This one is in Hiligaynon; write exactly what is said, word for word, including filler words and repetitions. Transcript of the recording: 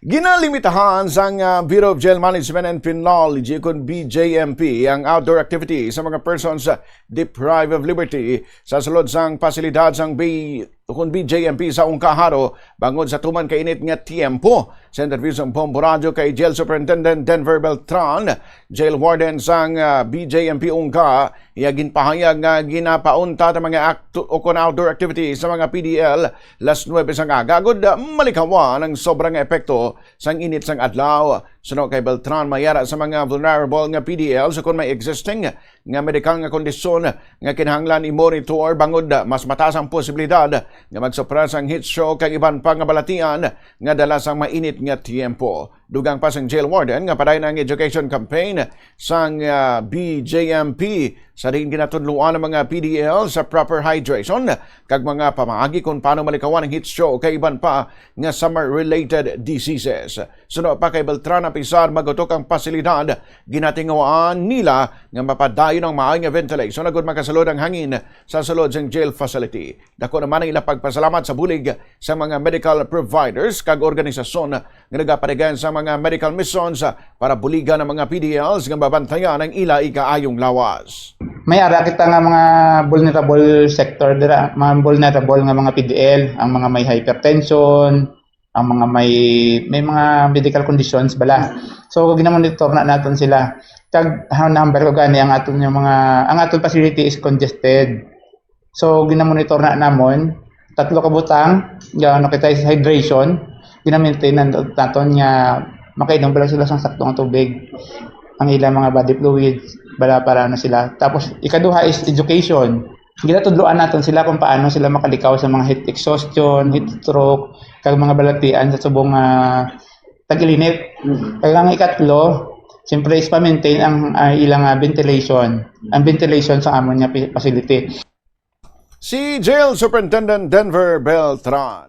Ginalimitahan sang, ah, Bureau of Jail Management and Penology, kun B J M P, ang outdoor activity sa mga persons, ah, deprived of liberty sa sulod sang pasilidad sang B-, kun B J M P sa Ungca, Jaro, bangod sa tuman ka init nga tiyempo. Sa interview sang Bombo Radyo kay Jail Superintendent Denver Beltran, jail warden sang, ah, B J M P Ungca, iya ginpahayag nga ginapauntat ang mga act-, o kon outdoor activities sa mga P D L las nuwebe sang aga, agud, ah, malikawan ang sobra nga epekto sang init sang adlaw. Suno kay Beltran, may ara sa mga vulnerable nga P D L sa kon may existing nga medikal nga kondisyon nga kinahanglan i-monitor, bangod, ah, mas mataas ang posibilidad nga magsupra sang heat stroke kag iban pa nga balatian nga dala sang mainit nga tiyempo. Dugang pa sang jail warden nga padayon ang education campaign sang, ah, B J M P, sa diin ginatudloan ang mga P D L sa proper hydration kag mga pamaagi kung paano malikawan ang heat stroke kag iban pa nga summer-related diseases. Suno pa kay Beltran, apisar magutok ang pasilidad, ginatinguhaan nila nga mapadayon ang maayo nga ventilation agud makasulod ang hangin sa sulod sang jail facility. Dako naman ang ila pagpasalamat sa bulig sa mga medical providers kag organisasyon nga nagapaligad sa mga medical missions para buligan ang mga P D Ls nga mabantayan ang ila ikaayong lawas. May ara kita nga mga vulnerable sector dira, mga vulnerable nga mga P D L, ang mga may hypertension, ang mga may, may mga medical conditions bala. So, ginamonitor na naton sila. Kag ha-, number ko gani ang aton yung mga, ang aton facility is congested. So, ginamonitor na namon, tatlo ka butang, ga-, ano kita, is hydration, ginamaintain na naton nga makainom pala sila sang sakto nga tubig, ang ilang mga body fluids, para, para ano sila. Tapos, ikaduha is education. Ginatudloan naton sila kung paano sila makalikaw sa mga heat exhaustion, heat stroke, kag mga balatian sa subong nga tag-ilinit. Mm. Kag ang ikatlo, siyempre is pa-maintain ang, ah, ilang, ah, ventilation. Ang ventilation sa amon nga pi-, facility. Si Jail Superintendent Denver Beltran.